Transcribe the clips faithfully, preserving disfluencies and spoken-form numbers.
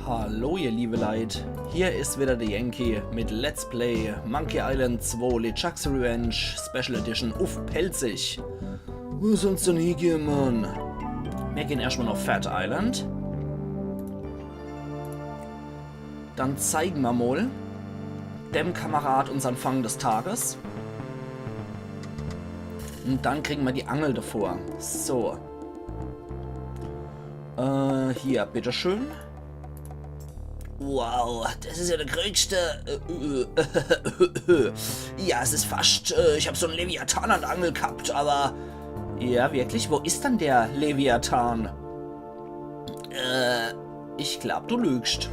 Hallo ihr liebe Leit, hier is wieder de Yankee mit Let's Play Monkey Island zwei LeChuck's Revenge Special Edition uff Pälzisch. Wo soll's dann hiegehe, Mann? Mir gehn erschtmol noch Fat Island. Dann zeigen mer mol dem Kamerad unsern Fang des Tages. Und dann kriegen mer die Angel davor. So. Äh, hier, bitteschön. Wow, das is ja de größte. Äh, äh, ja, es is fascht. Äh, ich hab so en Leviathan an de Angel gehabt, aber. Ja, wirklich? Wo is dann de Leviathan? Äh, ich glaub, du lügst.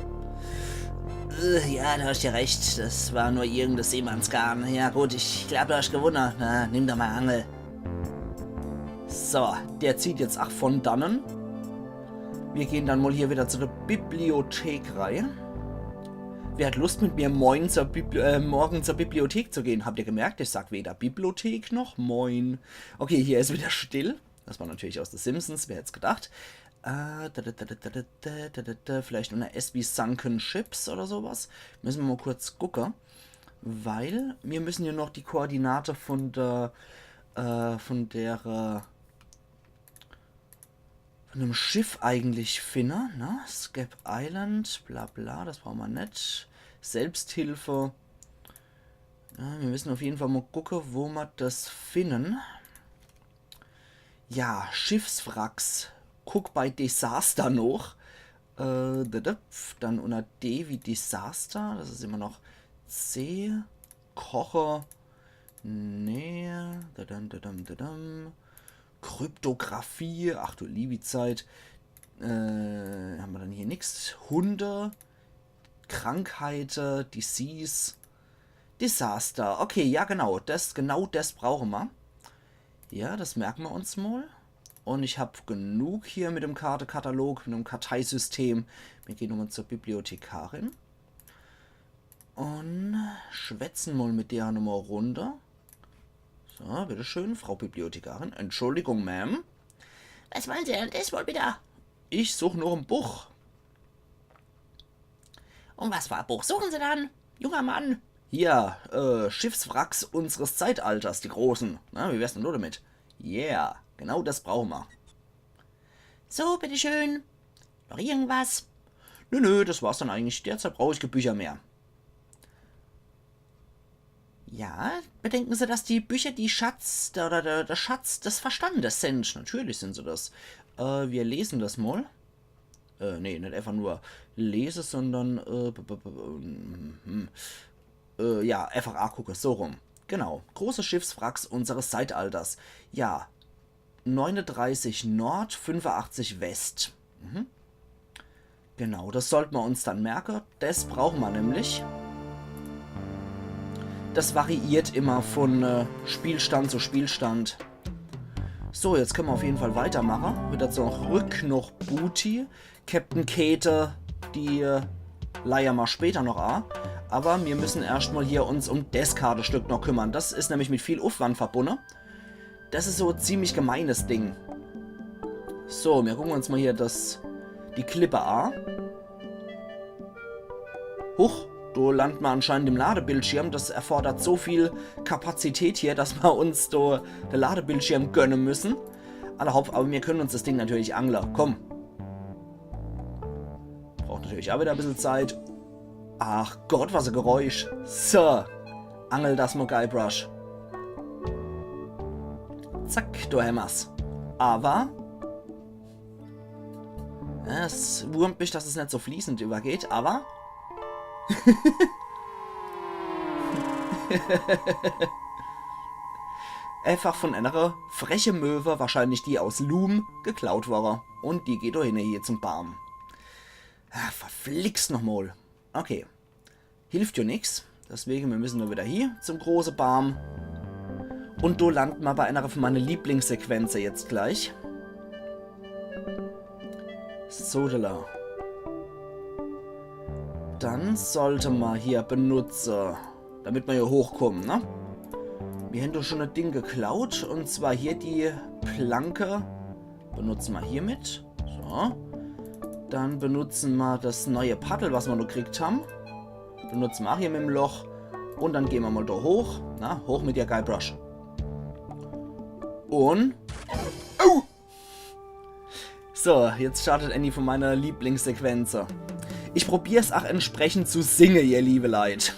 Äh, ja, du hast ja recht. Das war nur irgendein Seemannsgarn. Ja gut, ich glaub, du hast gewunnen. Na, nimm doch mol Angel. So, der zieht jetzt ach von dannen. Mir gehn dann mol hier wieder zu de Bibliothek rei. Wer hat Lust, mit mir moin zur Bibli äh, morgen zur Bibliothek zu gehen? Habt ihr gemerkt, ich sag weder Bibliothek noch Moin. Okay, hier is wieder still. Das war natürlich aus The Simpsons, wer hätt's gedacht. Äh, da, da, da, vielleicht unter S wie Sunken Ships oder sowas. Müssen mer mol kurz gucke. Weil mir müssen ja noch die Koordinate von der, äh, von der, äh, von dem Schiff eigentlich finne, ne? Scap Island, bla bla, das brauche mer net. Selbsthilfe. Ja, mir müssen auf jeden Fall mol gucke, wo mer das finden. Ja, Schiffswracks. Guck bei Desaster noch. Äh, da, da, pf, dann unter D wie Desaster. Das is immer noch C. Koche. Nee. Da, dam, da, dam, da, dam. Kryptographie. Ach du liebe Zeit. Äh, haben mer dann hier nix? Hunde. Krankheite. Disease. Desaster. Okay, ja genau. Das, genau das brauche mer. Ja, das merken mer uns mol. Und ich hab genug hier mit dem Kartekatalog, mit dem Karteisystem. Mir gehn nochmol zur Bibliothekarin. Und schwätzen mol mit der nochmol e Runde. So, bitteschön, Frau Bibliothekarin. Entschuldigung, Ma'am. Was wollen Sie denn diesmal wieder? Ich such noch e Buch. Und was für ein Buch suchen Sie dann, junger Mann? Hier, äh, Schiffswracks unseres Zeitalters, die großen. Na, wie wär's denn nur damit? Yeah, genau das brauchen wir. So, bitteschön. Noch irgendwas? Nö, nö, das war's dann eigentlich. Derzeit brauche ich keine Bücher mehr. Ja, bedenken Sie, dass die Bücher die Schatz, der, oder der, der Schatz des Verstandes sind. Natürlich sind sie das. Äh, wir lesen das mal. Äh, nee, nicht einfach nur lese, sondern, äh, b- b- b- mhm. Äh, ja, einfach angucke, so rum. Genau. Große Schiffswracks unseres Zeitalters. Ja. Neununddreißig Nord, fünfundachtzig West. Mhm. Genau, das sollte man uns dann merken. Das brauchen wir nämlich. Das variiert immer von, äh, Spielstand zu Spielstand. So, jetzt können wir auf jeden Fall weitermachen. Wieder zurück nach Booty. Captain Kate, die, äh, leier ma später noch a. Aber wir müssen erstmal hier uns um das Kartestück noch kümmern. Das ist nämlich mit viel Aufwand verbunden. Das ist so ziemlich gemeines Ding. So, wir gucken uns mal hier das, die Klippe a. Huch, da landen wir anscheinend im Ladebildschirm. Das erfordert so viel Kapazität hier, dass wir uns da den Ladebildschirm gönnen müssen. Alla hopp, aber wir können uns das Ding natürlich angle. Komm. Braucht natürlich auch wieder ein bisschen Zeit. Ach Gott, was ein Geräusch. So. Angel das mal, Guybrush. Zack, da hämmer's. Aber. Ja, es wurmt mich, dass es nicht so fließend übergeht, aber. Einfach von einer freche Möwe, wahrscheinlich die aus Loom, geklaut war. Und die geht da hin hier zum Baum. Ah, verflixt nochmal. Okay. Hilft ja nix. Deswegen, wir müssen nur wieder hier zum großen Baum. Und da landen wir bei einer von meinen Lieblingssequenzen jetzt gleich. Sodala. Dann sollte man hier benutzen, damit wir hier hochkommen, ne? Wir haben doch schon ein Ding geklaut, und zwar hier die Planke. Benutzen wir hiermit. So. Dann benutze ma das neie Paddel, was ma noch gekriegt ham. Benutze ma auch hier mit dem Loch. Und dann gehn ma mal da hoch. Na, hoch mit der Guybrush. Und... Au! So, jetzt startet eine von meine Lieblingssequenze. Ich probier's auch entsprechend zu singe, ihr liebe Leit.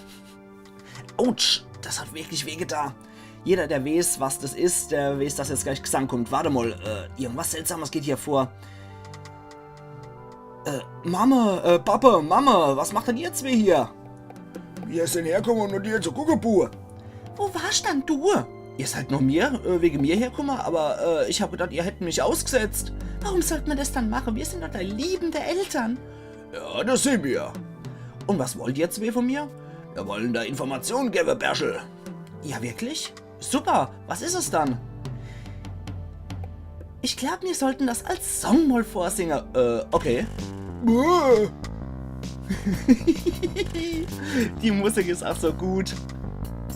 Autsch, das hat wirklich wehgetan. Jeder, der weeß, was das is, der weeß, dass jetzt gleich Gesang kommt. Warte mal, äh, irgendwas Seltsames geht hier vor. Äh, Mama, äh, Papa, Mama, was macht denn ihr zwee hier? Wir sind hergekommen, um dir zu gucken, Bu. Wo warst denn du? Ihr seid noch mir, äh, wegen mir hergekommen, aber, äh, ich hab gedacht, ihr hätten mich ausgesetzt. Warum sollte man das dann machen? Wir sind doch deine liebende Eltern. Ja, das sind wir. Und was wollt ihr zwee von mir? Wir wollen da Informationen geben, Bärschel. Ja, wirklich? Super, was is es dann? Ich glaub, wir sollten das als Song mal vorsingen. Äh, okay. Bäh. Die Musik is auch so gut.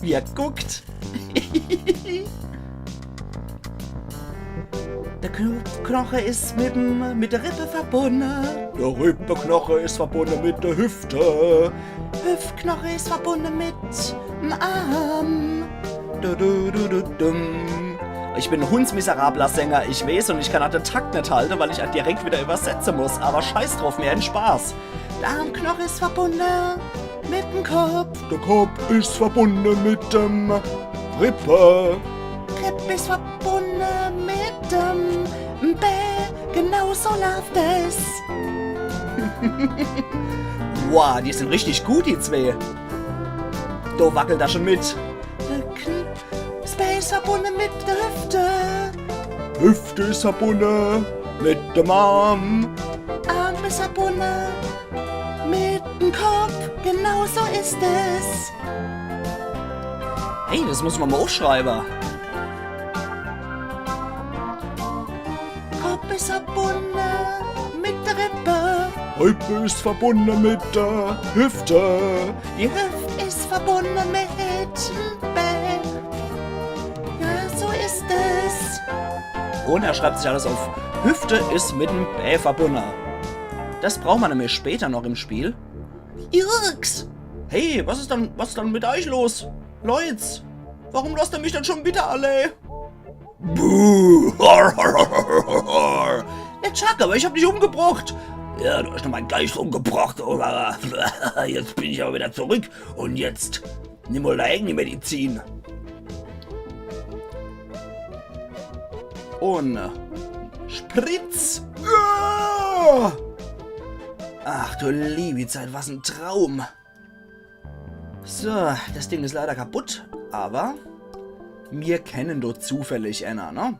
Wie er guckt. Der Kno Knoche is mit, dem, mit der Rippe verbunden. Der Rippeknoche is verbunden mit der Hüfte. Hüftknoche is verbunden mit dem Arm. Du, du, du, du, dumm. Ich bin ein hundsmiserabler Sänger, ich weeß, und ich kann auch den Takt nicht halten, weil ich auch direkt wieder übersetzen muss. Aber scheiß drauf, mir ein Spaß. Der Armknoche is verbunden mit dem Kopf. Der Kopf is verbunden mit dem Rippe. Ripp is verbunden mit dem Bä. Genau so läuft es. Wow, die sind richtig gut, die zwee. Do wackelt er schon mit. Der Kn- Space verbunden mit der Hüfte. Hüfte is verbunden mit dem Arm. Arm is verbunden mit dem Kopf. Genau so ist es. Hey, das muss man mal aufschreiben. Kopf is verbunden mit der Rippe. Rippe is verbunden mit der Hüfte. Die Hüft is verbunden mit dem Bä. Ja, so ist es. Und er schreibt sich alles auf. Hüfte is mit dem Bä verbunden. Das braucht man nämlich später noch im Spiel. Irks! Hey, was is dann, was is dann mit euch los? Leute, warum lasst ihr mich dann schon wieder allein? Buh! Nicht Chuck, aber ich hab dich umgebracht. Ja, du hast noch meinen Geist umgebracht, aber jetzt bin ich aber wieder zurück. Und jetzt nimm mal deine eigene Medizin. Und Spritz. Ja! Ach du liebe Zeit, was ein Traum. So, das Ding is leider kaputt, aber mir kennen doch zufällig einer, ne?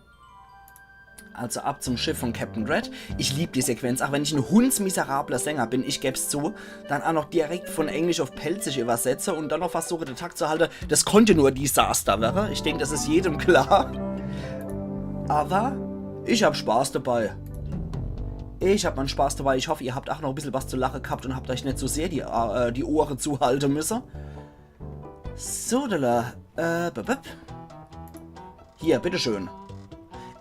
Also ab zum Schiff von Captain Red. Ich lieb die Sequenz, auch wenn ich ein hundsmiserabler Sänger bin, ich geb's zu. Dann auch noch direkt von Englisch auf Pälzisch übersetze und dann noch versuche, den Takt zu halten. Das konnte nur Desaster werre. Ich denk, das is jedem klar. Aber ich hab Spaß dabei. Ich hab meinen Spaß dabei. Ich hoffe, ihr habt auch noch ein bisschen was zu lachen gehabt und habt euch nicht so sehr die, äh, die Ohren zuhalten müssen. So, da, äh, bip, bip. Hier, bitteschön.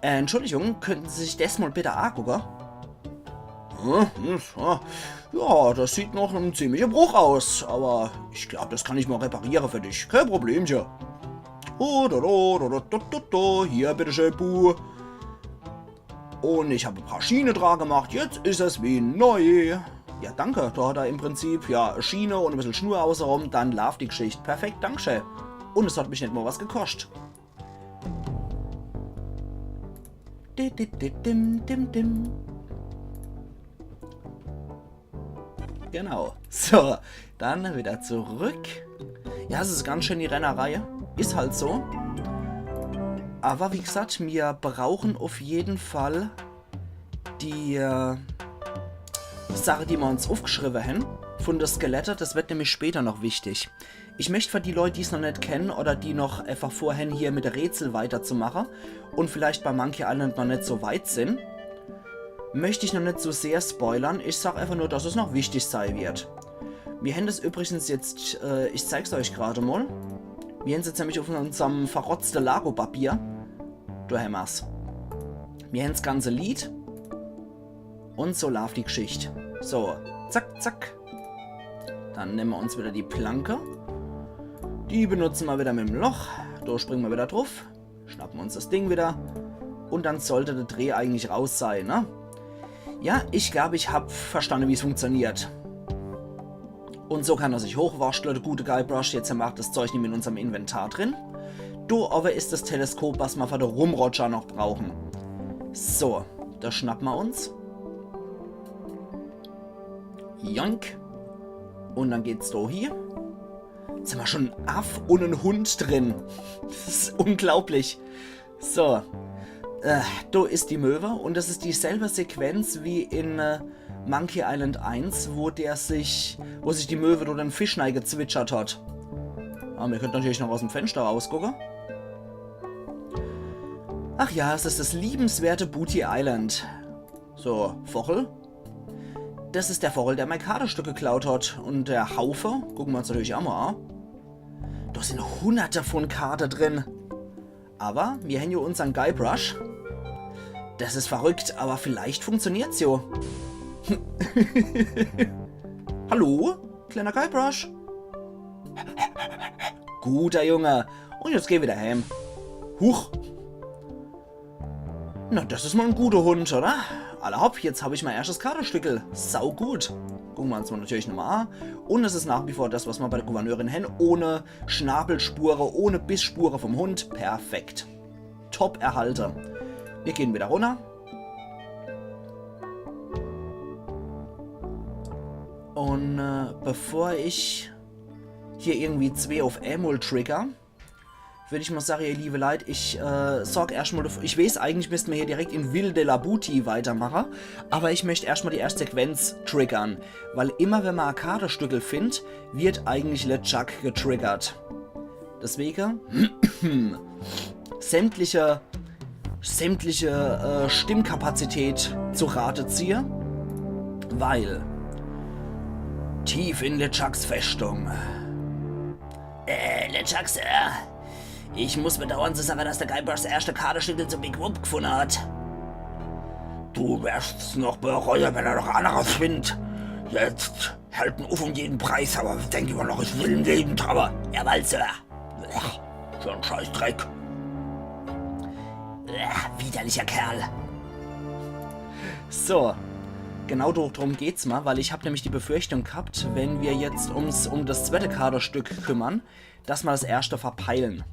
Äh, Entschuldigung, könnten Sie sich das mal bitte angucken? Hm, hm, so. Ja, das sieht noch ein ziemlicher Bruch aus, aber ich glaub, das kann ich mal reparieren für dich. Kein Problemchen. Oh, do, do, do, do, do, do, do. Hier, bitteschön, Bu. Und ich hab ein paar Schiene dran gemacht. Jetzt is es wie neu. Ja, danke. Da hat er im Prinzip, ja, Schiene und ein bisschen Schnur außenrum. Dann läuft die Geschichte. Perfekt, dankeschön. Und es hat mich nicht mal was gekostet. Di, di, di, dim, dim, dim. Genau. So, dann wieder zurück. Ja, es is ganz schön die Rennerei. Is halt so. Aber wie gesagt, mir brauchen auf jeden Fall die, äh, Sache, die mir uns aufgeschrieben haben, von der Skelette. Das wird nämlich später noch wichtig. Ich möcht für die Leute, die's noch nicht kennen oder die noch einfach vorhätten, hier mit der Rätsel weiterzumachen und vielleicht bei Monkey Island noch nicht so weit sind, möcht ich noch nicht so sehr spoilern. Ich sag einfach nur, dass es noch wichtig sein wird. Mir haben das übrigens jetzt, äh, ich zeig's euch gerade mal. Mir haben's jetzt nämlich auf unserem verrotzte Lego-Papier. Da haben wir's. Mir haben's ganze Lied. Und so läuft die Geschichte. So, zack, zack. Dann nemme mer uns wieder die Planke. Die benutze mer wieder mit'm Loch. Do springe mer wieder druff. Schnappe mer uns das Ding wieder. Und dann sollt de Dreh eigentlich raus sei, ne? Ja, ich glaub, ich hab verstanne, wie's funktioniert. Und so kann er sich hochworschtle, de gute Guybrush. Jetzt hemmer ach das Zeug nimmi in unserm Inventar drin. Do owwe is das Teleskop, was mer für de Rumroger noch brauche. So, das schnappe mer uns. Joink. Und dann geht's do hie. Jetzt hemmer schon en Aff und en Hund drin. Das is unglaublich. So. Äh, do is die Möwe und das is dieselbe Sequenz wie in äh, Monkey Island eins, wo der sich, wo sich die Möwe durch den Fisch neigezwitschert hat. Aber mir könnt natürlich noch aus'm Fenster rausgucke. Ach ja, es is das liebenswerte Booty Island. So, Vochel. Das is der Vochel, der mei Kartestück geklaut hat. Und der Haufe, gucke mer uns natürlich ach mal an. Do sin hunderte von Karte drin. Aber mir hen jo unsern Guybrush. Das is verrückt, aber vielleicht funktioniert's jo. Hallo, kleiner Guybrush. Guter Junge. Und jetzt geh wieder hem. Huch. Na, das is mal en guter Hund, oder? Alla hopp, jetzt hab ich mei erschtes Kartestückel. Sau gut. Gucke mer uns mal natürlich nochmal an. Und es is nach wie vor das, was mer bei der Gouverneurin hen, ohne Schnabelspure, ohne Bissspure vom Hund. Perfekt. Top erhalte. Wir gehen wieder runter. Und äh, bevor ich hier irgendwie zwee auf emol trigger, würd ich mal sage, ihr liebe Leit, ich äh, sorg erscht mal dafür, ich weeß, eigentlich müsste mer hier direkt in Ville de la Booty weitermache, aber ich möcht erscht mal die erschte Sequenz triggern, weil immer wenn mer e Kartestückel findt, wird eigentlich LeChuck getriggert. Deswege sämtliche, sämtliche äh, Stimmkapazität zu Rate ziehe, weil tief in LeChucks Festung. Äh, LeChuck, Sir. Ich muss bedauern zu sage, dass de Guybrush 's erschte Kartestückel zu Big Whoop gefunne hat. Du werst's noch bereue, wenn er noch anneres findt. Jetzt halt en uff um jeden Preis, aber denk immer noch, ich will en lebend, aber jawohl, Sir. Blech, so en Scheißdreck. Blech, widerlicher Kerl. So, genau do-, drum geht's mal, weil ich hab nämlich die Befürchtung gehabt, wenn wir jetzt ums, um das zweite Kartestück kümmern, dass mer das erschte verpeilen.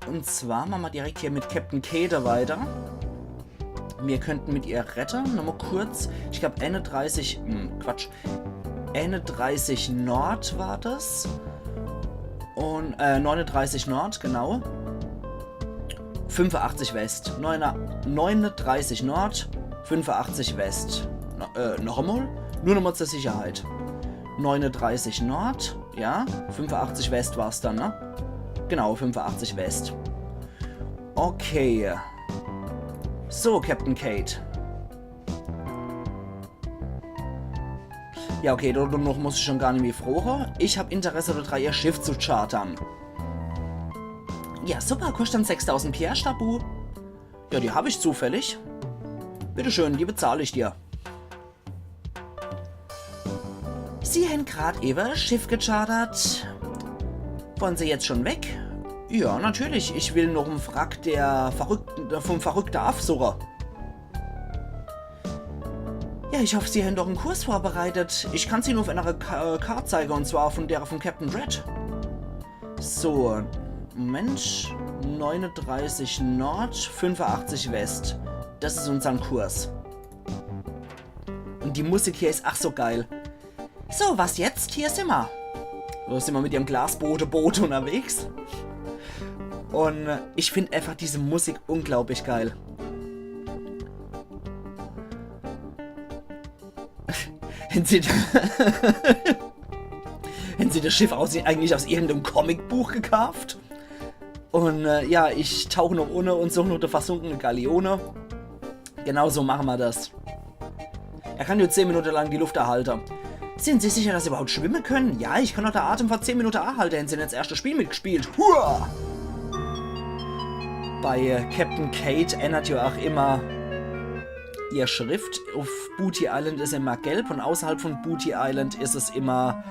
Und zwar mache mer direkt hier mit Captain Kate weiter. Wir könnten mit ihr redde. Nochmal kurz. Ich glaub, einunddreißig, hm, Quatsch. Einunddreißig Nord war das. Und, äh, neununddreißig Nord, genau. Fünfundachtzig West. Neun-, neununddreißig Nord, fünfundachtzig West. No, äh, noch einmal? Nur nochmal zur Sicherheit. Neununddreißig Nord, ja. Fünfundachtzig West war's dann, ne? Genau, fünfundachtzig West. Okay. So, Captain Kate. Ja, okay, do, do noch muss ich schon gar nimmi froche. Ich hab Interesse do dra, ihr Schiff zu chartern. Ja, super, koscht dann sechstausend Pierre, Stabu. Ja, die hab ich zufällig. Bitteschön, die bezahl ich dir. Sie hen grad ewe Schiff gechartert. Wollen Sie jetzt schon weg? Ja, natürlich. Ich will noch en Wrack der verrückten, vom verrückte Aff suche. Ja, ich hoff, Sie hen doch en Kurs vorbereitet. Ich kann's Ihnen uff ener Ka-, äh, Kart zeige, und zwar von der vom Captain Dredd. So, Moment. Neununddreißig Nord, fünfundachtzig West. Das is unsern Kurs. Und die Musik hier is ach so geil. So, was jetzt? Hier simmer. So simmer mit ihrem Glasbooteboot unterwegs. Und äh, ich find einfach diese Musik unglaublich geil. Hen Sie, hen Sie das Schiff aus, eigentlich aus irgendeinem Comicbuch gekauft? Und äh, ja, ich tauch noch unne und such noch die versunkene Galeone. Genau so mache mer das. Er kann nur zehn Minute lang die Luft erhalte. Sind Sie sicher, dass Sie überhaupt schwimme können? Ja, ich kann noch de Atem für zehn Minute erhalte. Hen Sie jetzt erscht das Spiel mitgespielt? Hua! Bei äh, Captain Kate ändert ja auch immer ihr Schrift. Auf Booty Island is immer gelb und außerhalb von Booty Island is es immer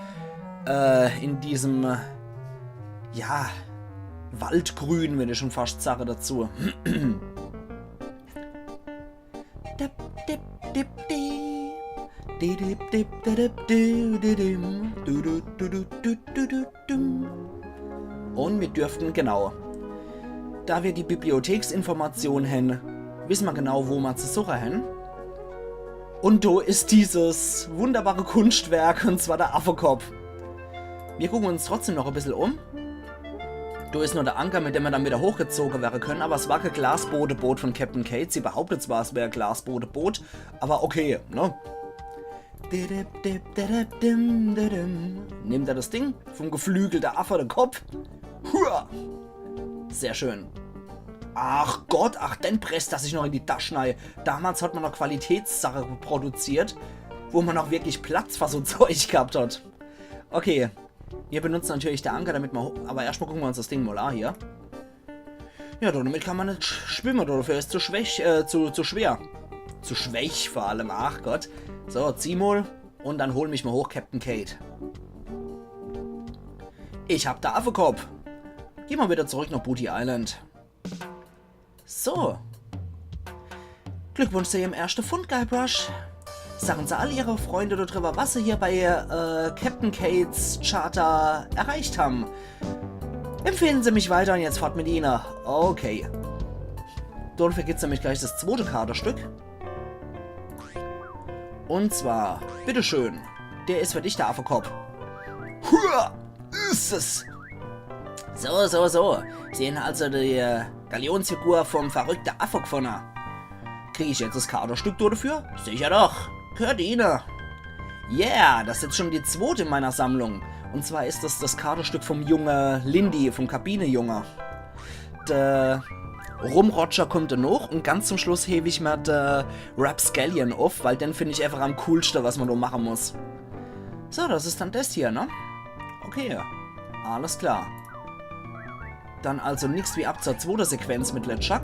äh, in diesem, ja, Waldgrün, wenn ich schon fast sage dazu. Und mir dürften, genau, da wir die Bibliotheksinformation hän, wissen wir genau, wo wir zu suchen hän. Und da ist dieses wunderbare Kunstwerk, und zwar der Affekopp. Wir gucken uns trotzdem noch ein bisschen um. Da ist noch der Anker, mit dem wir dann wieder hochgezogen werden können, aber es war kein Glasbodeboot von Captain Kate. Sie behauptet zwar, es wäre ein Glasbodeboot, aber okay, ne? Nimmt er das Ding vom geflügelten Affe, den Kopf. Hua! Sehr schön. Ach Gott, ach, den presst er sich noch in die Tasche rein. Damals hat man noch Qualitätssache produziert, wo man auch wirklich Platz für so Zeug gehabt hat. Okay, wir benutzen natürlich der Anker, damit man ho-, aber erstmal gucken wir uns das Ding mal an hier. Ja, damit kann man nicht sch-, schwimmen, dafür ist zu schwäch, äh, zu, zu schwer. Zu schwäch vor allem, ach Gott. So, zieh mal und dann hol mich mal hoch, Captain Kate. Ich hab de Affekopp. Geh mal wieder zurück nach Booty Island. So. Glückwunsch zu Ihrem ersten Fund, Guybrush. Sagen Sie all Ihre Freunde darüber, was Sie hier bei äh, Captain Kates Charter erreicht haben. Empfehlen Sie mich weiter und jetzt fort mit Ihnen. Okay. Dafür gibt's nämlich gleich das zweite Kartenstück. Und zwar, bitteschön, der ist für dich, der Affekopp. Hua! Ist es! So, so, so. Sie hän also die äh, Galionsfigur vom verrückten Affe gefunden. Krieg ich jetzt das Kartenstück dafür? Sicher doch. Gehört Ihnen. Yeah, das ist jetzt schon die zweite in meiner Sammlung. Und zwar ist das das Kartenstück vom Jungen Lindy, vom Kabinenjungen. Der Rumroger kommt dann noch und ganz zum Schluss hebe ich mir der Rapscallion auf, weil den finde ich einfach am coolsten, was man da machen muss. So, das ist dann das hier, ne? Okay, alles klar. Dann also nix wie ab zur zweiten Sequenz mit LeChuck.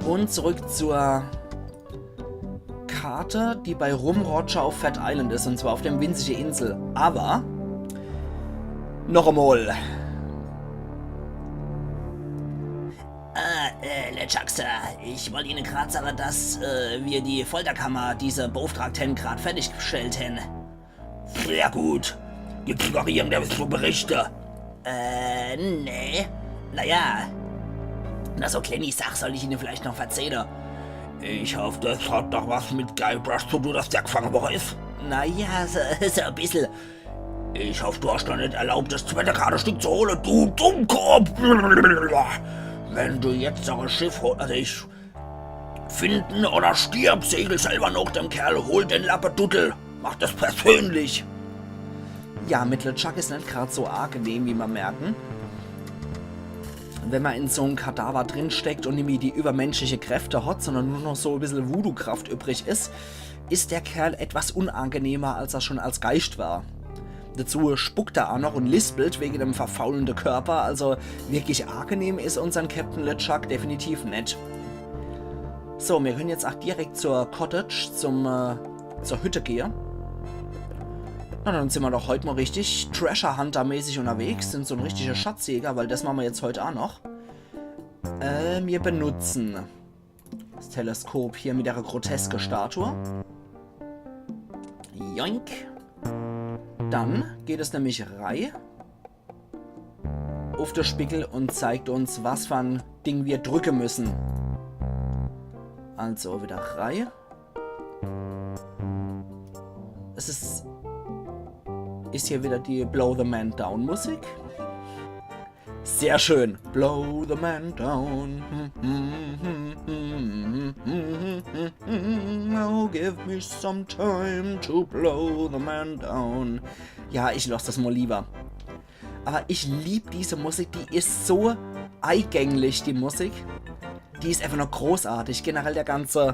Und zurück zur Karte, die bei Rumroger auf Fat Island ist, und zwar auf dem winzige Insel. Aber noch einmal. Äh, äh, LeChuck, Sir, ich wollt Ihnen grad sagen, dass äh, wir die Folterkammer, diese Beauftragten, grad fertiggestellt hän. Sehr gut. Gibt's noch irgendetwas zu berichten? Äh, nee. Naja. Na, so kleine Sach soll ich Ihnen vielleicht noch verzählen. Ich hoff, das hat doch was mit Guybrush zu tun, dass der gefangen worden ist. Naja, so, so ein bisschen. Ich hoff, du hast doch nicht erlaubt, das zweite Kartenstück zu holen, du Dummkopf. Wenn du jetzt noch ein Schiff holst, also ich Finden oder stirb, segel selber noch dem Kerl, hol den Lappeduddel. Mach das persönlich. Ja, mit LeChuck ist nicht grad so angenehm, wie man merken. Wenn man in so einem Kadaver drinsteckt und nimmi die übermenschliche Kräfte hat, sondern nur noch so ein bisschen Voodoo-Kraft übrig ist, ist der Kerl etwas unangenehmer, als er schon als Geist war. Dazu spuckt er auch noch und lispelt wegen dem verfaulenden Körper, also wirklich angenehm ist unseren Captain LeChuck definitiv nicht. So, wir können jetzt auch direkt zur Cottage, zum, äh, zur Hütte gehen. Na, dann sind wir doch heute mal richtig Treasure Hunter-mäßig unterwegs, sind so ein richtiger Schatzjäger, weil das machen wir jetzt heute auch noch. Äh, wir benutzen das Teleskop hier mit der groteske Statue. Joink. Dann geht es nämlich rei auf das Spiegel und zeigt uns, was für ein Ding wir drücken müssen. Also wieder rei. Es ist, ist hier wieder die Blow the Man Down Musik. Sehr schön. Blow the man down. Oh, give me some time to blow the man down. Ja, ich lass das mal lieber. Aber ich lieb diese Musik, die ist so eingänglich, die Musik. Die ist einfach nur großartig. Generell der ganze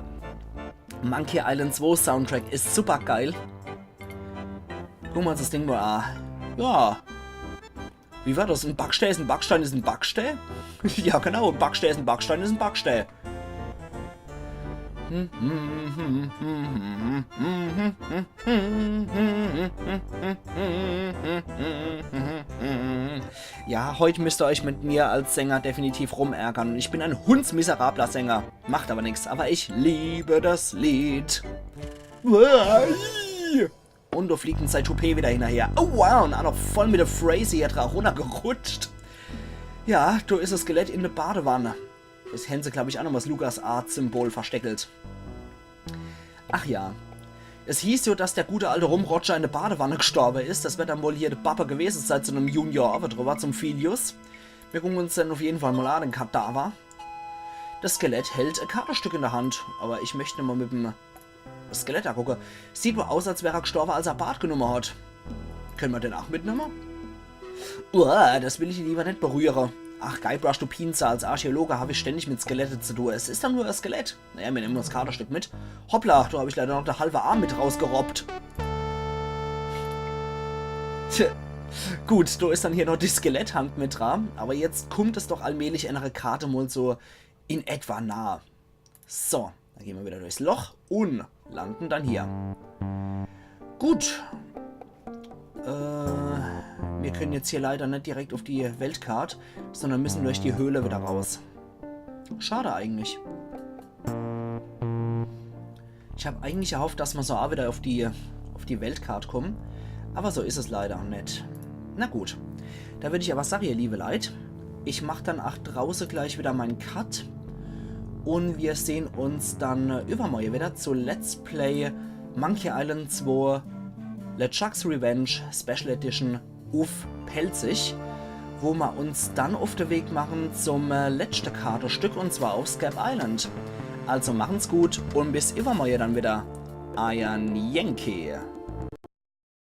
Monkey Island zwei Soundtrack ist super geil. Gucken wir uns das Ding mal an. Ja. Wie war das? Ein Backstein ist ein Backstein ist ein Backstein? Ja, genau. Ein Backstein ist ein Backstein ist ein Backstein. Ja, heut müsst ihr euch mit mir als Sänger definitiv rumärgern. Und ich bin ein hundsmiserabler Sänger. Macht aber nix. Aber ich liebe das Lied. Und do fliegt uns sei Toupet wieder hinnerher. Oh wow, und auch noch voll mit de Fräse hier dra runnergerutscht. Ja, do is das Skelett in de Badewanne. Des hänn se, glaub ich, auch noch das LucasArts-Symbol versteckelt. Ach ja. Es hieß jo, dass der gute alte Rumroger in de Badewanne gestorbe is. Das werd dann wohl hier de Babbe gewese sein zu nem Junior Overdriver, zum Filius. Mir gucken uns dann auf jeden Fall mal an, den Kadaver. Das Skelett hält e Kartestück in der Hand, aber ich möcht mal mit dem Skelett angucke. Sieht wohl aus, als wär er gestorbe, als er Bart genumme hat. Können wir den auch mitnemme? Uah, das will ich lieber net berühre. Ach, Guybrush, du Pienser, als Archäologe hab ich ständig mit Skelette zu tun. Es is doch nur e Skelett. Naja, mir nehmen das Kartestück mit. Hoppla, do hab ich leider noch de halbe Arm mit rausgerobbt. Tja. Gut, do is dann hier noch die Skeletthand mit dra. Aber jetzt kummt es doch allmählich enere Karte mal so in etwa nah. So, dann gehen wir wieder durchs Loch und landen dann hier. Gut. Äh, wir können jetzt hier leider net direkt auf die Weltkart, sondern müssen durch die Höhle wieder raus. Schade eigentlich. Ich hab eigentlich erhofft, dass wir so auch wieder auf die, auf die Weltkart kommen. Aber so is es leider net. Na gut. Da würd ich aber sagen, ihr liebe Leit, ich mach dann auch drauße gleich wieder mein Cut. Und wir sehen uns dann, äh, übermorgen wieder zu Let's Play Monkey Island zwei LeChuck's Revenge Special Edition uff Pälzisch, wo ma uns dann uff de Weg machen zum, äh, letzte Kartestück, und zwar auf Scab Island. Also machen's gut und bis übermorgen dann wieder. Eier Yankee.